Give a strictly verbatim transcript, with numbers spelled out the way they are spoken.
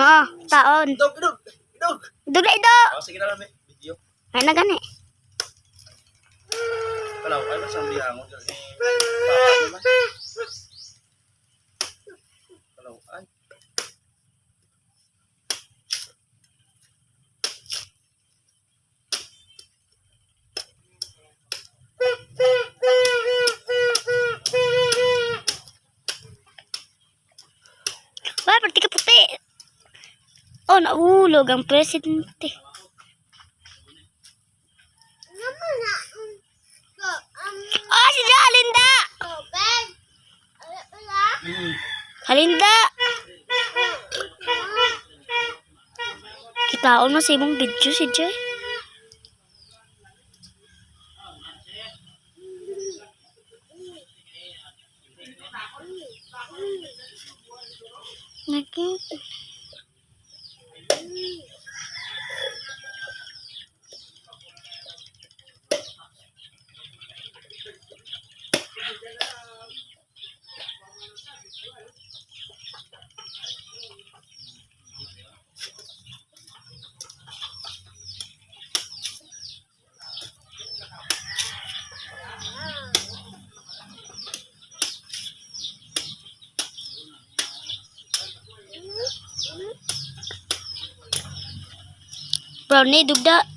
Oo, taon. Idog, idog, idog. Idog na, idog. Oh, sige na lang, may video. Ay na gani. Kalaw, ay, masang bihangon ka ni Papa, ano ba? Kalaw, ay. Ba, pati ka puti. Oh, nahulog ang presidente. Oh, si Jalinda! Jalinda! Kitaon mo sa imong video si Joy. Nakita. Brownie, dugda.